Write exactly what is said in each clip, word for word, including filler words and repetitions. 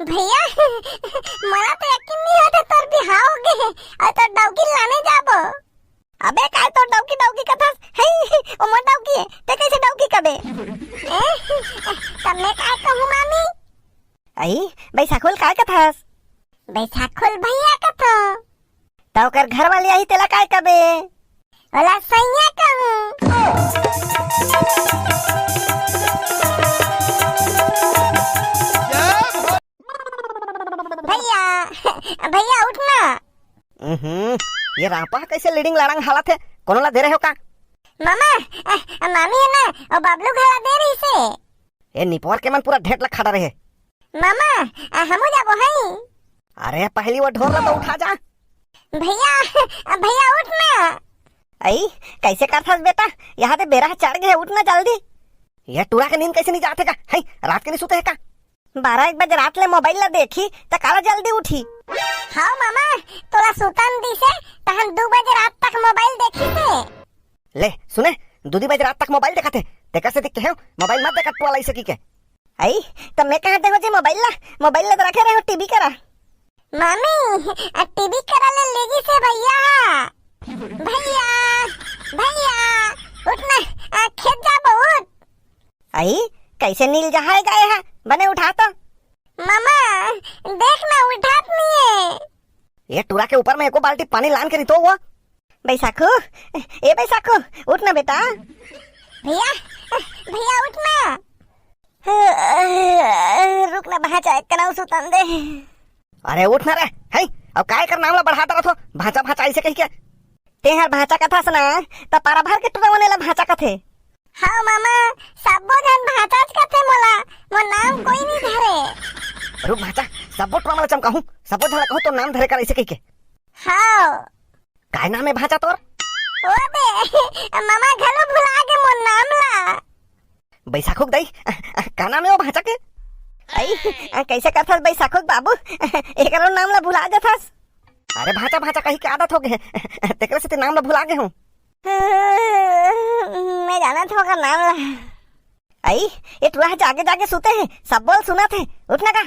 भैया, मोला तो यकीन नहीं होता तोर बिहाव हो गए हे, अउ तोर डौकी लाने जाबो। अबे काय तोर डौकी डौकी कथस? हे, ओ मोर डौकी हे, ते कैसे डौकी कबे? ए, तब मैं काय कहूँ मामी? अई, बैसाखुल काय कथस? बैसाखुल भैया कथो। त ओकर घर वाली आही तेला काय कबे? ओला सैया कहूँ। भैया, भैया उठ ना। उहुं, ये रापा कैसे लीडिंग लाड़ंग हालत हे? कोनो ला दे रहे हो का? मामा, अ, मामी है ना, ओ बबलू घला दे रही से। ए निपोर के मन पूरा ढेट ला खा रहे। मामा, अ, हमू जाबो हई। अरे पहली वो ढोर ला तो उठा जा। भैया, भैया उठ ना। अई, कैसे करथस बेटा? यहाँ ते बेरा चढ़ गए, उठ ना जल्दी। ये टूरा के नींद कैसे नहीं जाते का? हई, रात के नहीं सोते है का? बारह एक बजे रात ले मोबाइल ला देखी, त काला जल्दी उठी? हाव मामा, तोला सुतन दिसे, तहन दू बजे रात तक मोबाइल देखी से। ले, सुने, दू दू बजे रात तक मोबाइल देखत हे, तेकर से दिख के हो, मोबाइल मत देखत टूरा ला ऐसे की के। आई, त मैं कहाँ देखो जी मोबाइल ला, मोबाइल ला तो रखे रहे हो टीवी करा। मामी, अ, टीवी करा ले लेगी से भैया। भैया, भैया, उठ ना, अ, खेत जाबो, उठ। आई, कैसे नील जहाए गए है, बने उठा तो। मामा, देख ना, उठात नहीं है। ये टूरा के ऊपर में एको बाल्टी पानी लान के नहीं तो हुआ। बैसाखू, ए बैसाखू, उठ ना बेटा। भैया, भैया उठ ना। रुक ना भांचा, एक कनाऊ सुतन दे। अरे उठ ना रे, हैं? अब काय कर नाम ला बढ़ाता रहो, भांचा भांचा ऐसे कह के। ते हर भांचा कथस ना, त पारा भर के टुरा वने ला भांचा कथे। हाँ मामा, सब्बो झन भांचाच कथे मोला, मोर नाम कोई नहीं धरे। रुक भांचा, सब्बो टुरा मन ला चमकाहूं, सब्बो झन ला कहूं तोर नाम धरे कर ऐसे कह के। हाँ। काय नाम है भांचा तोर? ओ बे, मामा घलो भुला गे मोर नाम ला। बैसाखुक दाई, का नाम है वो भांचा के? आई, कैसे करथस बैसाखुक बाबू? एकरो नाम ला भुला देथस। अरे भांचा भांचा कही के आदत हो गए, तेकरे से ते नाम ला भुला गे हूँ। मैं जानत हूँ ओकर नाम ला। आई, ये टुरा जागे जागे सुते है, सब बोल सुनत है, उठ ना का।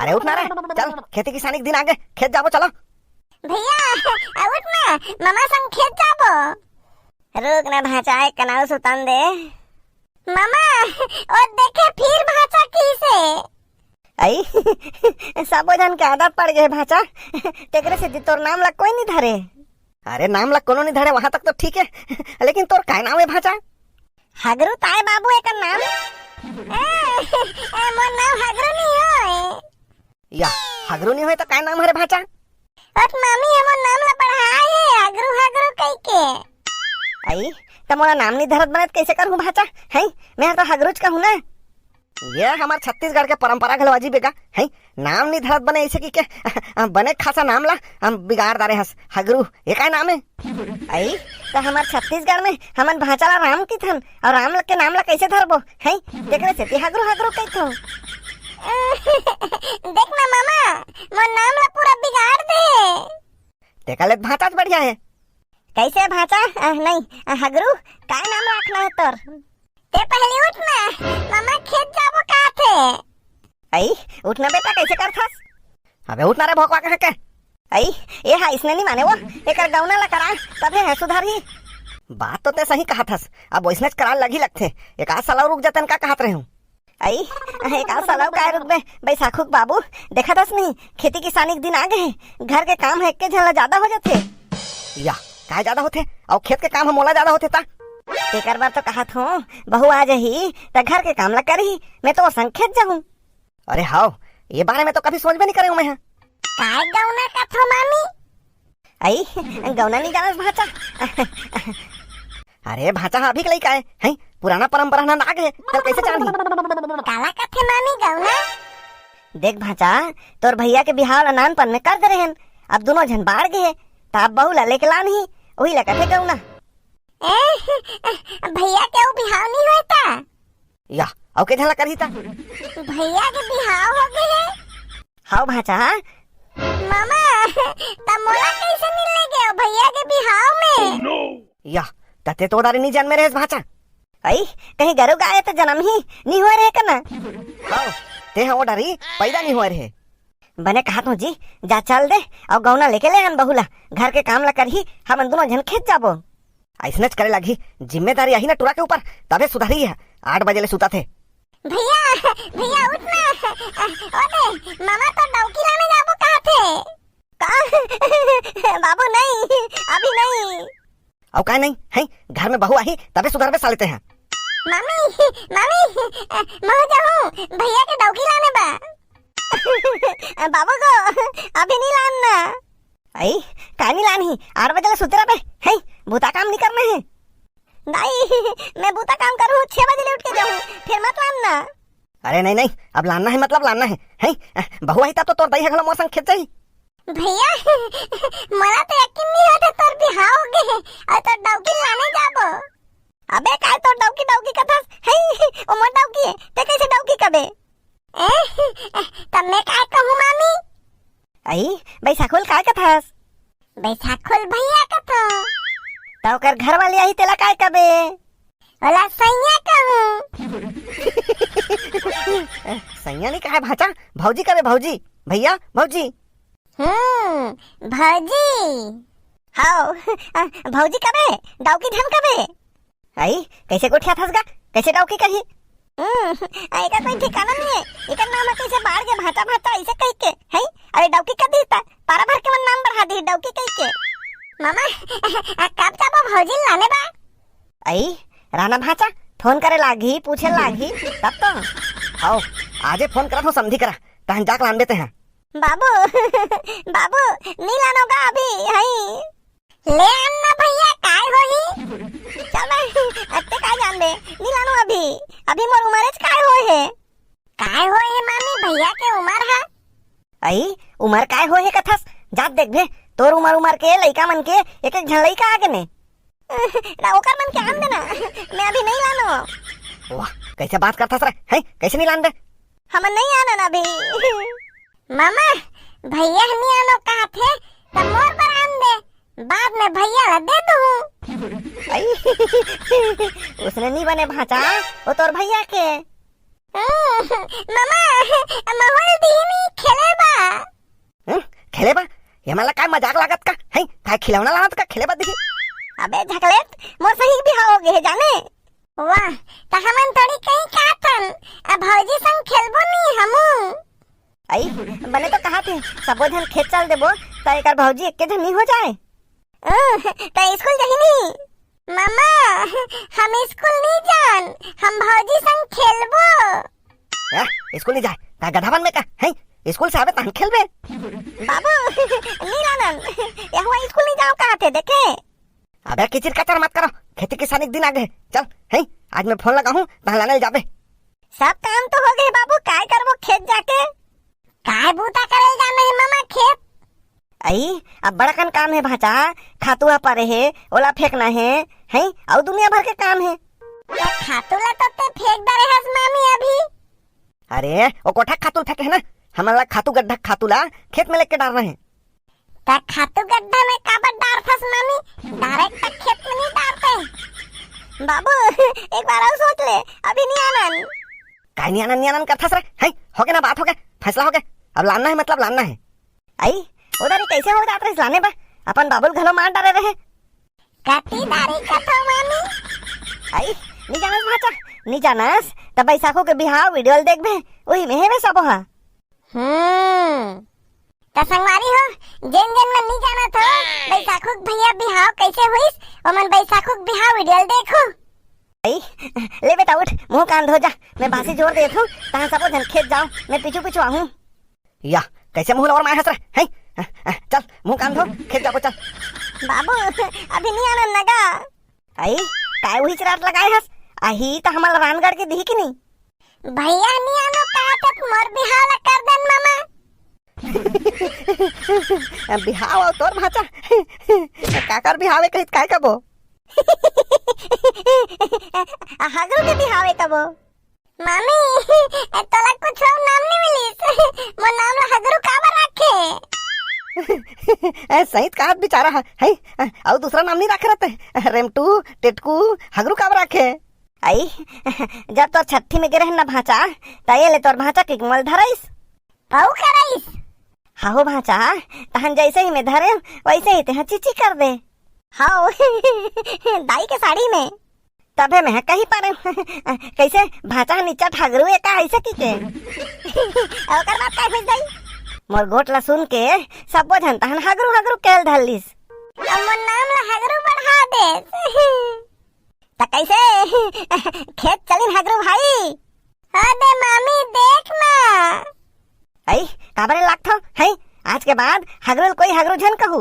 अरे उठ ना रे, चल खेती किसानी के दिन आगे, खेत जाबो चलो। भैया, उठ ना, मामा संग खेत जाबो। रुक ना भांचा, एक कनाऊ सुतन दे। मामा, ओ देखे फिर भांचा कइसे। आई, सबो झन के आदत पड़ गए भांचा, तेकरे से तोर नाम ला कोई नहीं धरे। अरे नाम ला कोनो नहीं धरे, वहां तक तो ठीक है, लेकिन तोर काय नाम है भांचा? हगरू ताय बाबू एकर नाम। ए, ए, मोर नाम हगरू नहीं होय। या, हगरू नहीं होय तो काय नाम हरे भांचा? अत मामी हमर नाम ला बढ़ाए हे, हगरू हगरू कह के। आई, त मोला नाम नहीं धरत बनत कैसे करहूं भांचा? हैं? मैं तो हगरूच कहूं ना। ये हमार छत्तीसगढ़ के परंपरा घलो अजीब बेगा, हैं? नाम नहीं धरत बने ऐसे की के बने खासा नाम ला हम बिगाड़ डारे हस, हगरू, ये काय नाम है? आई, त हमार छत्तीसगढ़ में हमन भांचा ला राम किथन, और राम के नाम ला कैसे धरबो, हैं? तेकरे सेती हगरू हगरू कहिथो। देख ना मामा, मोर नाम ला पूरा बिगाड़ दे। तेकर ले भांचा च बढ़िया है। कैसे भांचा? अ, नहीं, अ, हगरू, काय नाम रखना है तोर? ते पहली उठ ना, मामा खेत जाबो कहाथे। आई, उठ ना बेटा, कैसे करथस? अबे उठ ना रे भोकवा कहाँ के। आई, ये हा इसने नहीं माने वो, एकर गौना ला करा, तबे है सुधारही। बात तो ते सही कहाथस, अब वैसने च करा लगी लगथे। एक आध साल और रुक जातन का कहत रहे हूँ। आई, एक आध साल और काय रुकबे, बैसाखू के बाबू, देखत हस नहीं, खेती किसानी के दिन आ गए हैं, घर के काम है, एक के झन ला ज्यादा हो जाथे। या, काय ज्यादा होथे? अउ खेत के काम ह मोला ज्यादा होथे ता? तेकर बर तो कहत हूँ, बहू आ जाही, त घर के काम ला करही, मैं तो ओ संग खेत जाहूँ। अरे हाव, ये बारे में तो कभी सोचबे नहीं करे हूँ मैं ह। काय गौना कथो मामी? आई, गौना नहीं जानस भांचा। अरे भांचा ह अभी के लइका है, हैं? पुराना परंपरा ना नाग है, चल कैसे जानही? काला कथे मामी गौना? देख भांचा, तोर भैया के बिहाव ला नानपन में कर दे रहेन, अब दोनों झन बाढ़ गए, त अब बहू ला लेके लानही, वही ला कथे गौना। ए, भैया के अउ बिहाव नहीं होय ता? या, अउ के झन ला करही ता? भैया के बिहाव हो गए है। हाव भांचा, हाँ? मामा, त मोला कैसे मिलने गए हो भैया के बिहाव में? या, तते तो दारी नहीं जन्मे रहेस भांचा। आई, कहीं गरु गाय त जन्म ही नहीं हुए रहे कना। हाव, तेहा ओ डरी पैदा नइ होय रहे। बने कहत हूँ जी, जा चल दे, अउ गौना लेके ले आन बहू ला, घर के काम ला करही, हमन दूनों झन खेत जाबो। अइसनेच करे लगही, जिम्मेदारी आही ना टूरा के ऊपर, तभे सुधरही हे। आठ बजे ले सुतत हे। भैया, भैया उठ ना। ओ दे, मामा तो डौकी लाने जाबो कहत हे। का? बाबू नहीं, अभी नहीं। अउ का नहीं, हैं? घर में बहू आही, तभे सुधरबे साले तेहा। मामी, मामी, महूँ जाहूँ, भैया के डौकी लाने बा। बाबू गो, अभी नइ लान ना। अई, का नइ लानही? आठ बजे ले सुते रहिबे, हैं? बूता काम नइ करना हे। दाई, मैं बूता काम करहूँ, छह बजे ले उठ के जाहूँ, फिर मत लान ना। अरे नहीं, नहीं, अब लानना हे, मतलब लानना हे, हैं? बहू आही तब तो तोर दाई ह घलो मोर संग खेत जाही। भैया, मोला तो यकीन नइ होत हे तोर बिहाव हो गे हे, अउ तोर डौकी लाने जाबो। अबे काय तोर डौकी डौकी कथस? हैं? ओ मोर डौकी हे, तें कइसे डौकी कबे? ए, त मैं काय कहूँ मामी? अई, बैसाखुल काय कथस? बैसाखुल भैया कथों। त ओकर घरवाली आही तेला काय कबे? ओला सैया कहूँ। सैया नइ कहय भांचा, भौजी कबे भौजी। भैया, भौजी। हम्म, भौजी। हव, भौजी कबे, डौकी झन कबे। अई, कइसे गोठियाथस गा? कइसे डौकी कही? हम्म, एकर कोई ठिकाना नइ हे। एकर नाम ह कइसे बाढ़ गे भांचा भांचा अइसे कहिके, हैं? अरे डौकी कहि दिही त, पारा भर के मन नाम बढ़ा दिही डौकी कहिके। मामा, कब जाबो भौजी लाने बा? अई, राना भांचा, फोन करे लागही, पूछे लागही, तब तो। हव, आजे फोन करत हूँ समधी करा, तहन जाके लानबे तेहा। बाबू, बाबू, नइ लानों गा अभी, हैं? ले आन ना भैया, काय होही? चल बे, अत्ते काय जानबे, नइ लानों अभी, अभी मोर उमरेच काय होय हे। काय होय हे मामी, भैया के उमर ह? अई, उमर काय होय हे कथस? जात देखबे, तोर उमर उमर के लइका मन के एक एक झन लइका आगे ने। ना, ओकर मन के आन देना, मैं अभी नइ लानों। वाह, कइसे बात करथस रे, हैं? कइसे नइ लानबे? हमन नइ आनन अभी। मामा, भैया ह नइ आनों कहत हे, त मोर बर आन दे, बाद में भैया ला दे दूँ। अई, उसने नइ बने भांचा, ओ तोर भैया के। हम्म, मामा, महूँ ल दिही नी खेले बा। हम्म, खेले बा? ये मन ला काय मजाक लागत का? हैं, काय खिलौना लानत का खेले बा दिही? अबे झकलेट, मोर सही बिहाव हो गे हे जाने। वाह, त हमन थोड़ी कहीं कहत हन, अब भौजी संग खेलबो नी हमू। अई, बने तो कहत हे, सबो झन खेत चल देबो, त एकर भौजी एक्के झन नइ हो जाय। ओह, त स्कूल जाही नी? मामा, हम स्कूल नइ जान, हम भौजी संग खेलबो। ए, स्कूल नइ जाय, त गधा बन में का, हैं? स्कूल से आबे तहन खेलबे। बाबू, नइ लानन, यहू स्कूल नइ जाव कहत हे, देखे। अबे किचिर कचर मत करो, खेती किसानी के दिन आ गे, चल, हैं? आज मैं फोन लगाहूँ, तहन लाने ल जाबे। सब काम तो हो गे बाबू, काय करबो खेत जाके? काय बूता करे जाना हे मामा खेत? अई, अब बड़कन काम हे भांचा, खातू ह परे हे, ओला फेंकना हे, हैं? अउ दुनिया भर के काम हे। त खातू ला तो तें फेंक डरे हस मामी अभी। अरे, ओ कोठा खातू ल फेंके हे ना, हमन ला खातू गड्ढा खातू ला खेत में लेके डारना हे। त खातू गड्ढा में काबर डारथस मामी? डारे त खेत में नइ डारते। बाबू, एक बार अउ सोच ले, अभी नइ आनन। काय नइ आनन, नइ आनन करथस रे? हैं, हो गे ना, बात हो गे, फैसला हो गे। अब लानना हे, मतलब लानना हे। अई, ओ दारी कइसे हो जात रहिस लाने बा? अपन बाबू ल घलो मार डारे रहे। कति दारी कथो मामी? अई, नइ जानस भांचा, नइ जानस, त बैसाखू के बिहाव वीडियो ल देखबे, उही में हेबे सबो हा। हम्म। त संगवारी हो, जेन जेन मन नइ जानत हो, बैसाखू के भैया बिहाव कइसे होइस, ओमन बैसाखू के बिहाव वीडियो ल देखो। अई, ले बेटा उठ, मुंह कान धो जा, मैं बासी जोर देत हूँ, तहां सबो झन खेत जाव, मैं पीछू पीछू आहूं। या, कइसे मुंह ल ओरमाय हस रे, हैं? चल, मुंह कान धो, खेत जाबो, चल। बाबू, अभी नइ आनन न गा। अई, काय उही चिराट लगाय हस? आही त हमन ल रानगढ़ के दिही कि नहीं? भैया नइ आनो कहत हे त मोर बिहाव ला कर देन मामा। बिहाव अउ तोर भांचा? काकर बिहाव हे कहित काय कबो? हगरू के बिहाव हे कबो। मामी, तोला कुछ अउ नाम नइ मिलिस? मोर नाम ला हगरू काबर राखे? ए, सही त कहत बिचारा ह, हैं? अउ दूसरा नाम नइ राखे रहते? रेमटू, टेटकू, हगरू काबर राखे? अई, जब तोर छट्ठी में गे रहेन ना भांचा, त ये ले तोर भांचा के मोला धरइस। अउ करइस? हहो भांचा, तहन जइसे ही मैं धरेंव, वइसे ही तेहा चीची कर दे। हव, दाई के साड़ी में। तभे मैं कहि पारेंव, कइसे भांचा ह निच्चट हगरू ए का अइसे कहिके। ओकर बाद काय होइस दाई? मोर गोठ ला सुन के सब्बो झन तहन हगरू हगरू कहे ल धर लिस। अब मोर नाम ला हगरू बढ़ा देस। त कइसे? खेत चलिन हगरू भाई? ओ दे मामी, देख ना। अई, काबर लागथव? हई, आज के बाद हगरू ल कोई हगरू झन कहू।